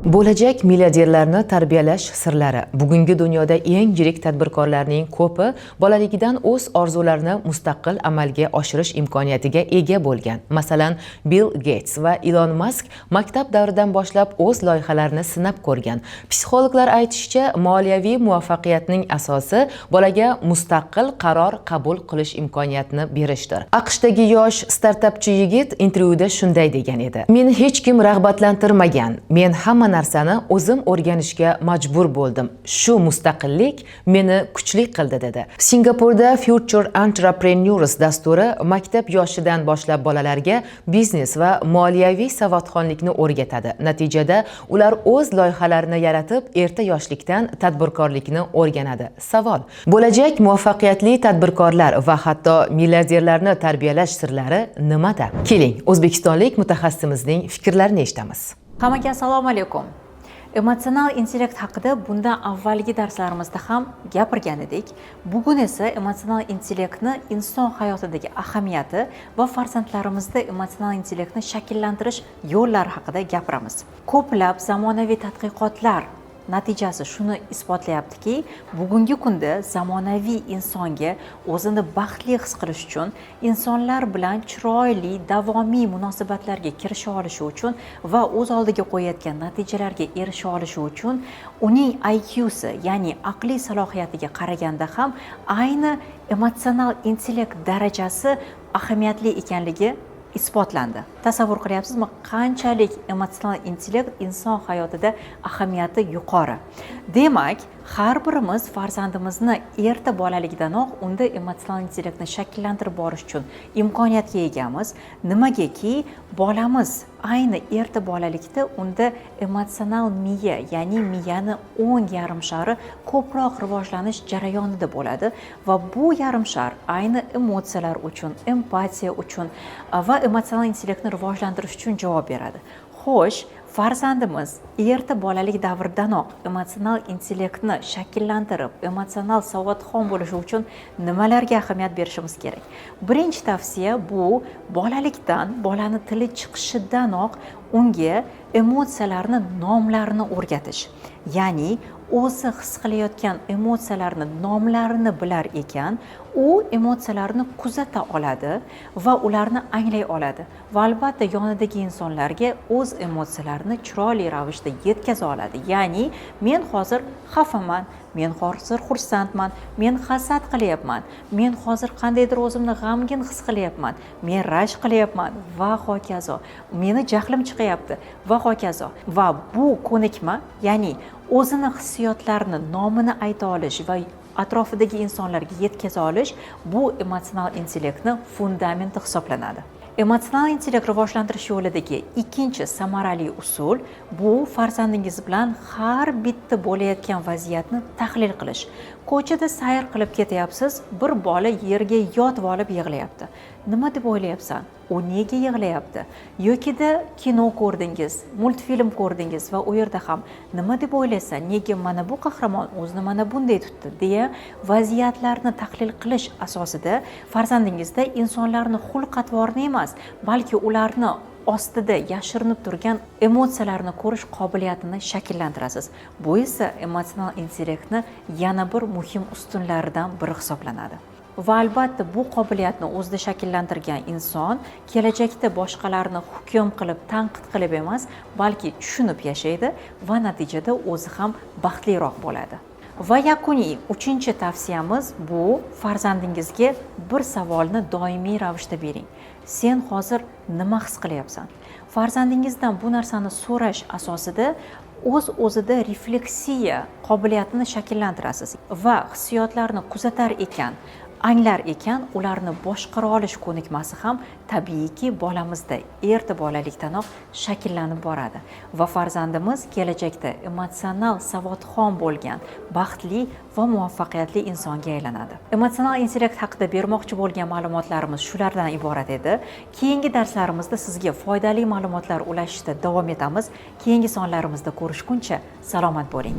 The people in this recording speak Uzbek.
Bo'lajak milliarderlarni tarbiyalash sirlari. Bugungi dunyoda eng yirik tadbirkorlarning ko'pi bolaligidan o'z orzularini mustaqil amalga oshirish imkoniyatiga ega bo'lgan. Masalan, Bill Geyts va Ilon Mask maktab davridan boshlab o'z loyihalarini sinab ko'rgan. Psixologlar aytishicha, moliyaviy muvaffaqiyatning asosi bolaga mustaqil qaror qabul qilish imkoniyatini berishdir. AQShdagi yosh startapchi yigit intervyuda shunday degan edi: "Meni hech kim rag'batlantirmagan. Men hamma narsani o'zim o'rganishga majbur bo'ldim. Shu mustaqillik meni kuchli qildi", dedi. Singapurda Future Entrepreneurs dasturi maktab yoshidan boshlab bolalarga biznes va moliyaviy savodxonlikni o'rgatadi. Natijada ular o'z loyihalarini yaratib, erta yoshlikdan tadbirkorlikni o'rganadi. Savol: bo'lajak muvaffaqiyatli tadbirkorlar va hatto milliarderlarni tarbiyalash sirlari nimada? Keling, o'zbekistonlik mutaxassisimizning fikrlarini eshitamiz. Hammaga assalomu alaykum. Emotsional intellekt haqida bundan avvalgi darslarimizda ham gapirgan edik. Bugun esa emotsional intellektni inson hayotidagi ahamiyati va farzandlarimizda emotsional intellektni shakllantirish yo'llari haqida gapiramiz. Ko'plab zamonaviy tadqiqotlar natijasi shuni isbotlayaptiki, bugungi kunda zamonaviy insonga o'zini baxtli his qilish uchun, insonlar bilan chiroyli, davomiy munosabatlarga kirisha olishi uchun va o'z oldiga qo'yayotgan natijalarga erisha olishi uchun uning IQsi, ya'ni aqliy salohiyatiga qaraganda ham ayni emotsional intellekt darajasi ahamiyatli ekanligi isbotlandi. Tasavvur qilyapsizmi, qanchalik emotsional intellekt inson hayotida ahamiyati yuqori? Demak, har birimiz farzandimizni erta bolalikdanoq unda emotsional intellektni shakllantirib borish uchun imkoniyatga egamiz. Nimagaki, bolamiz ayni erta bolalikda unda emotsional miya, ya'ni miyani o'ng yarim shari ko'proq rivojlanish jarayonida bo'ladi va bu yarim shar ayni emotsiyalar uchun, empatiya uchun va emotsional intellektni rivojlantirish uchun javob beradi. Xo'sh, farzandimiz erta bolalik davridanoq emotsional intellektni shakllantirib, emotsional savodxon bo'lishi uchun nimalarga ahamiyat berishimiz kerak? Birinchi tavsiya bu bolalikdan, bolani tili chiqishidanoq unga emotsiyalarni nomlarini o'rgatish. Ya'ni o'zi his qilayotgan emotsiyalarni nomlarini bilar ekan, u emotsiyalarni kuzata oladi va ularni anglay oladi va albatta yonidagi insonlarga o'z emotsiyalarini chiroyli ravishda yetkaza oladi. Ya'ni men hozir xafaman, men hozir xursandman, men hasad qilyapman, men hozir qandaydir o'zimni g'amgin his qilyapman, men rashk qilyapman va hokazo, meni jahlim chiqyapti va hokazo. Va bu ko'nikma, ya'ni o'zini hissiyotlarini nomini ayta olish va atrofidagi insonlarga yetkaza olish, bu emotsional intellektni fundamenti hisoblanadi. Emotsional intellekt rivojlantirish yo'lidagi ikkinchi samarali usul bu farzandingiz bilan har bitta bo'layotgan vaziyatni tahlil qilish. Ko'chada sayr qilib ketyapsiz, bir bola yerga yotib olib yig'layapti. Nima deb o'ylayapsan? U nega yig'layapti? Yokida kino ko'rdingiz, multfilm ko'rdingiz va u yerda ham nima deb o'ylaysan, nega mana bu qahramon o'zini mana bunday tutdi, deya vaziyatlarni tahlil qilish asosida farzandingizda insonlarni xulq atvorini emas, balki ularni ostida yashirinib turgan emotsiyalarni ko'rish qobiliyatini shakllantirasiz. Bu esa emotsional intellektni yana bir muhim ustunlaridan biri hisoblanadi. Va albatta bu qobiliyatni o'zida shakllantirgan inson kelajakda boshqalarni hukm qilib, tanqid qilib emas, balki tushunib yashaydi va natijada o'zi ham baxtliroq bo'ladi. Va yakuniy uchinchi tavsiyamiz bu farzandingizga bir savolni doimiy ravishda bering: "Sen hozir nima his qilyapsan?" Farzandingizdan bu narsani so'rash asosida o'z o'zida refleksiya qobiliyatini shakllantirasiz va hissiyotlarni kuzatar ekan, anglar ekan, ularni boshqara olish ko'nikmasi ham tabiiyki bolamizda erta bolalikdanoq shakllanib boradi va farzandimiz kelajakda emotsional savodxon bo'lgan baxtli va muvaffaqiyatli insonga aylanadi. Emotsional intellekt haqida bermoqchi bo'lgan ma'lumotlarimiz shulardan iborat edi. Keyingi darslarimizda sizga foydali ma'lumotlar ulashishda davom etamiz. Keyingi sonlarimizda ko'rishguncha salomat bo'ling.